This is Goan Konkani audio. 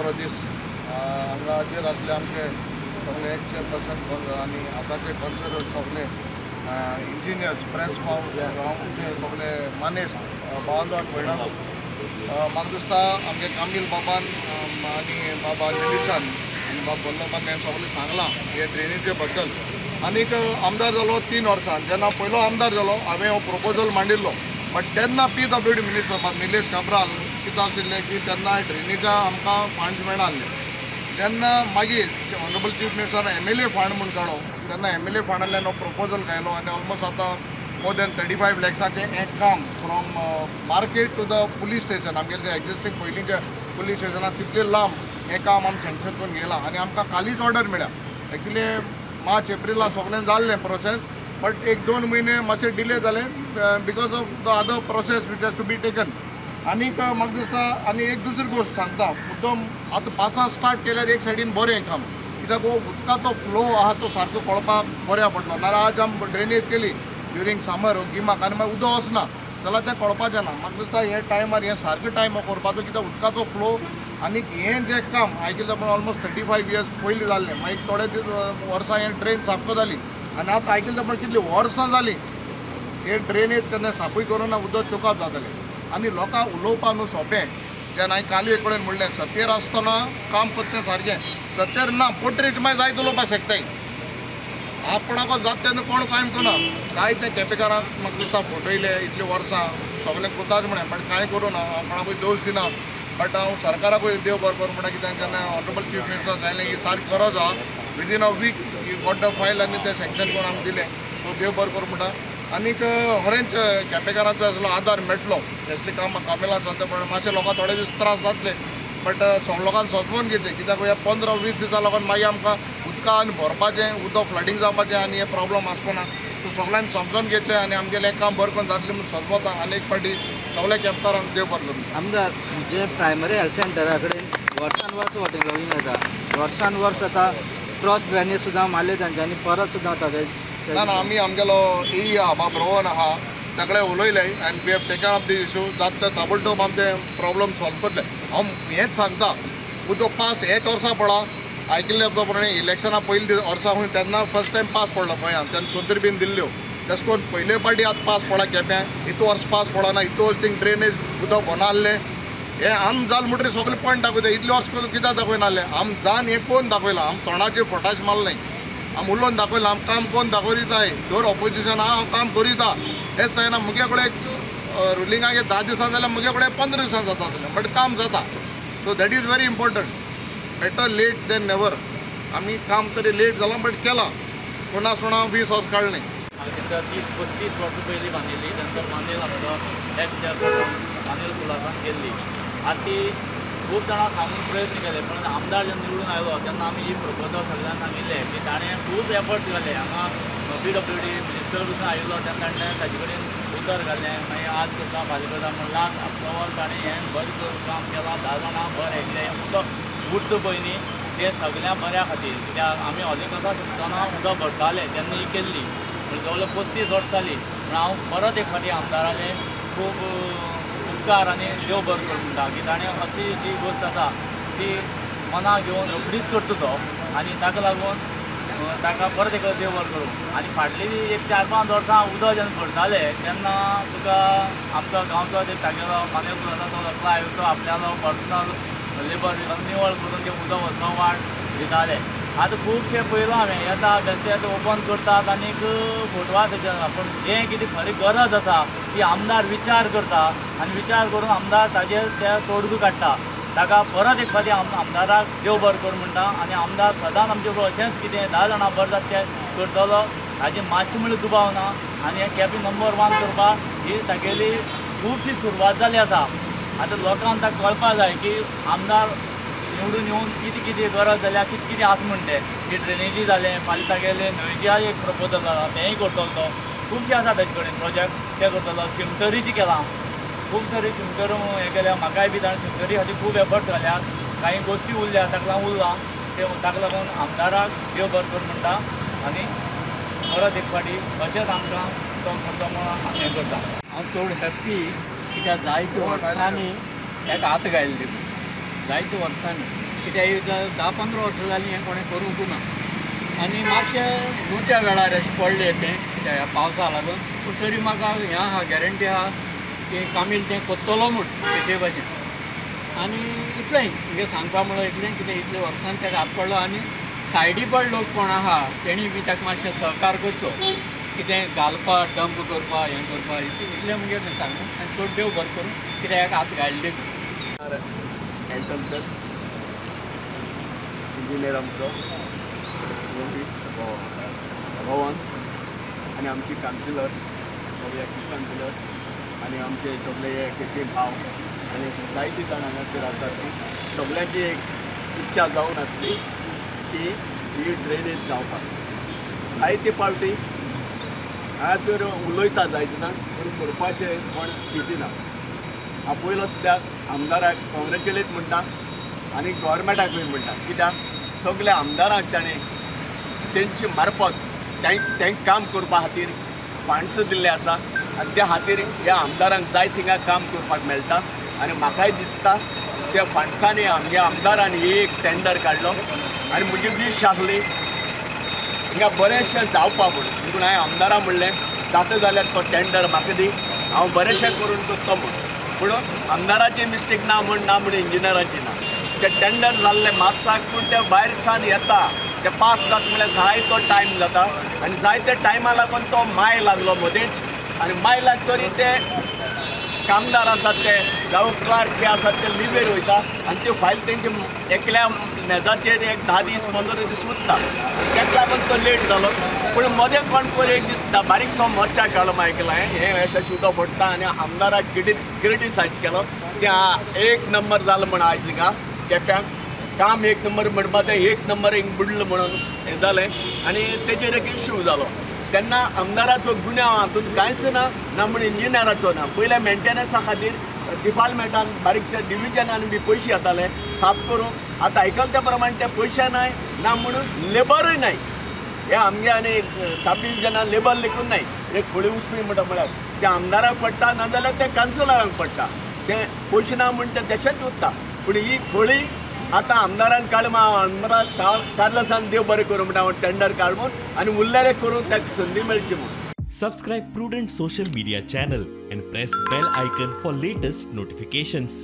बरो दीस. हांगा हाजीर आसले आमचे सगळे एक्स चेअरपर्सन आनी आतांचे कौन्सिलर, सगळे इंजिनियर्स, प्रेस गांवचे सगळे मानेस्त भावांदो आनी भयणांनो, म्हाका दिसता आमगे कामील बाबान आनी बाबा निलिशान आनी बाब वल्लभान हें सगळें सांगलां हे ड्रेनेजे बद्दल. आनीक आमदार जालो 3 वर्सां, जेन्ना पयलो आमदार जालो हांवें हो प्रपोजल मांडिल्लो, बट तेन्ना PWD minister बाब निलेश काब्राल कितें आशिल्लें की तेन्ना ड्रेनेजा आमकां फंड्स मेळनासले. जेन्ना मागीर ऑनरेबल चीफ मिनिस्टरान MLA fund म्हूण काडलो, तेन्ना MLA फंडांतल्यान हो प्रपोजल घायलो आनी ऑलमोस्ट आतां मोर दॅन 35 लॅक्साचें हें काम from market to the police station, आमगेलें जें एग्जिस्टींग पयलींचें पुलीस स्टेशन आसा तितलें लांब हें काम आमी सँक्शन करून घेयलां आनी आमकां कालीच ऑर्डर मेळ्ळ्या. एक्चुली मार्च एप्रिला सगळें जाल्लें प्रोसेस, बट 1-2 म्हयने मातशें डिले जालें because of the other process which has to be taken. आनीक म्हाका दिसता आनी एक दुसरी गोश्ट सांगता मुद्दम, आतां पासां स्टार्ट केल्यार एक सायडीन बरें काम, कित्याक हो उदकाचो फ्लो आहा तो सारको कळपाक बऱ्या पडलो. नाजाल्यार आज आमी ड्रेनेज केली ड्युरींग समर गिमाक आनी मागीर उदक वचना जाल्यार तें कळपाचें ना. म्हाका दिसता हे टायमार हें सारकें टायम करपाचो, कित्याक उदकाचो फ्लो आनीक हें जें काम आयकिल्लें पूण ऑलमोस्ट 35 इयर्स पयलीं जाल्लें, मागीर थोडे दीस वर्सां हें ड्रेन सारको जाली आनी आतां आयकिल्लें पण कितलीं वर्सां जालीं हे ड्रेनेज केन्ना सापूय करूं ना, उदक चोकअप जातालें. आनी लोकांक उलोवपाक न्हू सोंपें, जेन्ना हांवें कालूय एक कडेन म्हणलें सत्तेर आसतना काम करता तें सारकें, सत्तेर ना पोट्रेट मागीर जायत उलोवपाक शकताय, आपणाको जाता तेन्ना कोण कांय करना. जाय तें केपेकारांक म्हाका दिसता फटयले इतलीं वर्सां सगळें करताच म्हणें, बट कांय करूं ना, हांव कोणाकूय दोश दिना, बट हांव सरकाराकूय देव बरो करूं म्हणटा कित्याक जेन्ना ऑनरेबल चीफ मिनिस्टर सांगलें ही सारकी गरज आहा, within a week he got the file आनी तें सँक्शन करून आमकां दिलें, सो देव बरो करूं म्हणटा. आनीक खरेंच केपेकारांचो असलो आदार मेळटलो तसलीं कामां कामेलां चलता, पण मातशे लोकांक थोडे दीस त्रास जातले, बट सगळे लोकांक समजून घेवचें, कित्याक ह्या 15-20 दिसां लागून मागीर आमकां उदकान भरपाचें, उदक फ्लडींग जावपाचें आनी हें प्रॉब्लम आसपा ना. सो सगळ्यांनी समजून घेवचें आनी आमगेलें काम बरें करून जातलें म्हूण समजता. आनी एक फावटी सगळ्या केपेकारांक देव बरो करूं. आमदार, जे प्रायमरी हेल्थ सेंटरा कडेन वर्सान वर्स वॉटर लॉगिंग जाता, वर्सान वर्स आतां क्रॉस ड्रेनेज सुद्दां मारले तांच्यांनी, परत सुद्दां वता. ना ना, आमी आमगेलो ई आहा बाब रोहन आहा ताकडे उलयले and we have taken up the issue, जाता ते ताबडतोब आमी ते प्रॉब्लम सॉल्व करतले. हांव हेंच सांगता, उदक पास हेच वर्सा पडला, आयकिल्ले प्रमाणे इलेक्शना पयलीं वर्सा खंय तेन्ना फर्स्ट टायम पास पडलो गोंयांत, तेन्ना सोदरी बीन दिल्ल्यो, तशें करून पयले फावटी आतां पास पडला केप्यां, इतू वर्स पास पडना, इतू वर्स थिंग ड्रेनेज उदक भरना. हें आम जाल म्हणटरीर सगळे पॉयंट दाखयता, इतले वर्स कित्याक दाखयनासले? आम जान हें कोण दाखयलां? आम तोंडाचेर फटाश मारलें, आम उलोवन दाखयलां, आम काम कोण दाखयताय, दर ऑपोजिशन आहा हांव काम करिता हें जायना. म्हगे कडेन रुलिंगाक 10 दिसां जाल्यार म्हगे कडेन 15 दिसां जाता आसलें, बट काम जाता. So that is very important, better late than never. आमी काम तरी लेट जालां बट केलां, कोणा सोणा 20 वर्स काडलें. 30-35 वर्सां पयलीं बांदिल्ली, तेंचो मानेल आमचो एक्स चेअरपर्सन अनिल कुलासान केल्ली. आतां ती खूब जाणां सांगून प्रयत्न केले, पण आमदार जेन्ना निवडून आयलो तेन्ना आमी ही प्रपोजल सगळ्यांक सांगिल्लें की ताणें खूब एफर्ट्स घाले. हांगा PWD minister पसून आयिल्लो तेन्ना ताणें ताजे कडेन उतर घालें, मागीर आज करता फाल्यां करता म्हण लास्ट अप्रोवल ताणें हें बरें काम केलां. 10 जाणां बरें हें उदक उरता पळय न्ही तें सगळ्या बऱ्या खातीर, कित्याक आमी हॉलीक आसा सुद्दां उदक भरताले तेन्ना ही केल्ली, पूण जवळ 35 वर्सां जालीं. पूण हांव परत एक फावटी आमदाराले खूब उपकार आनी देव बरो करूं म्हणटा की ताणें अशी जी गोश्ट आसा ती मनाक घेवन रोखडीच करता तो, आनी ताका लागून ताका परत एक देव बरो करूं. आनी फाटली एक 4-5 वर्सां उदक जेन्ना भरताले तेन्ना तुका आमचो गांवचो एक तागेलो मानेल आसा तो एकलो आयलो, आपल्यालो पर्सनल लेबर निवळ करून ते उदक वचपा वाट दिताले. आतां खुबशें पळयलां हांवें, येता बेश्टे आतां ओपन करतात आनीक फोटवा थंयच्यान, पूण जें कितें खरी गरज आसा ती आमदार विचार करता आनी विचार करून आमदार ताजेर ते तोडगो काडटा. ताका परत एक फावटी आमदाराक देव बरो करूं म्हणटा आनी आमदार सदांच आमचे बरोबर अशेंच कितें 10 जाणां बरें जाता तें करतलो, हाजी मातशें म्हणल्यार दुबाव ना. आनी हें केपें नंबर 1 करपाक ही तागेली खुबशी सुरवात जाली आसा. आतां लोकांक ताका कळपाक जाय की आमदार निवडून येवन कितें कितें गरज जाल्या, कितें कितें आसा म्हण तें, की ड्रेनेजी जालें, फाल्यां तागेलें न्हंयचे एक प्रपोजल जाला तेंय करतलो तो, खुबशे आसा ताजे कडेन प्रोजेक्ट ते करतलो. शिमतरीचें केलां, खूब तरी शिमतर हें केल्या, म्हाकाय बी ताणें शिमतरी खातीर खूब एफर्ट घाल्यात, कांय गोश्टी उरल्या ताका लागून उरलां ते, ताका लागून आमदाराक देव बरो करूं म्हणटा आनी परत एक फावटी अशेंच आमकां तो करता म्हणून हें करता. हांव चड हॅप्पी कित्याक जायत्या वर्सांनी एक हात घायल्ली जायते वर्सांनी कित्याक 10-15 वर्सां जालीं हें कोणें करूंक ना आनी मातशें नुच्या वेळार अशें पडलें तें कित्याक ह्या पावसा लागून पूण तरी म्हाका हें आहा गॅरंटी आहा की कामील तें कोत्तलो म्हूण तेचे भाशेन आनी इतलें म्हणजे सांगपा म्हळ्यार इतलें कितें इतले वर्सान ताका हात पडलो आनी सायडी पड लोक कोण आहा तेणी बी ताका मातशें सहकार करचो कितें घालपा डंप करपा हें करपा इतलें म्हणजे तें सांगून आनी चड देव बरें करूं कित्याक हात घायल्ले. एल्टन सर इंजिनियर आमचो रोहन आनी आमची कावन्सिलर सगळे एक्स कावन्सिलर आनी आमचे सगळे हे भाव आनी जायती जाण हांगासर आसात ती सगळ्यांची एक इच्छा जावन आसली की ही ड्रेनेज जावपाक. जायते पावटी हांगासर उलयता जायते जाण पूण करपाचें कोण चिंतिना. हांव पयलो सुद्दां आमदाराक कॉंग्रेच्युलेट म्हणटा आनी गोवोरमेंटाकूय म्हणटा कित्याक सगल्या आमदारांक ताणें तेंचे मार्फत तांकां काम करपा खातीर फंड्स दिल्ले आसा आनी त्या खातीर ह्या आमदारांक जाय थिंगा काम करपाक मेळटा. आनी म्हाकाय दिसता त्या फंड्सांनी आमगे आमदारांनी एक टेंडर काडलो आनी म्हजी वीश आसली हिंगा बरेंशें जावपा म्हूण. देखून हांवें आमदारां म्हणलें जाता जाल्यार तो टेंडर म्हाका दी हांव बरेंशें करून करता म्हूण. पूण आमदाराची मिस्टेक ना म्हूण ना म्हूण इंजिनियराची ना. ते टेंडर जाल्ले म्हापसाक पूण ते भायर सान येता ते पास जाता म्हळ्यार जाय तो टायम जाता आनी जाय त्या टायमा लागून तो माय लागलो मदींच आनी माय लागतरी ते कामदार आसात ते जावं क्लार्क बी आसात ते लिवेर वयता आनी त्यो फायल तेंचे एकल्या मेजाचेर एक 10 दीस 15 दीस उरता ताका लागून तो लेट जालो. पूण मदें कोण पळय एक दीस बारीकसो मोर्चा काडलो मायकल हांवें हें अशें शिवतो फोडटा आनी आमदाराक क्रिटिसायज केलो तें एक नंबर जालो म्हण आयज हिंगा केप्यांक काम एक नंबर म्हणपा तें एक नंबर एक बुडलो म्हणून हें जालें आनी तेजेर एक इश्यू जालो. तेन्ना आमदाराचो गुन्यांव हातूंत कांयच ना ना म्हूण इंजिनियराचो ना. पयल्या मेंटेनन्सा खातीर डिपार्टमेंटान बारीकशे डिविजनान बी पयशे येताले साफ करूंक. आतां आयकल त्या प्रमाणे ते पयशे नाय ना म्हणून लेबरूय नाय. हे आमगे आनी सब डिविजनान लेबर लेखून नाय एक फुडें उसपी म्हणटा म्हळ्यार ते आमदाराक पडटा नाजाल्यार ते कावन्सिलरांक पडटा ते पयशे ना म्हण ते तशेंच उरता. पूण ही खोळी आतां आमदारान काड आमदारान कार्लसान देव बरें करूं म्हणटा हांव टेंडर काड म्हूण आनी उरलेलें करून ताका संदी मेळची म्हूण. Subscribe Prudent social media channel and press bell icon for latest notifications.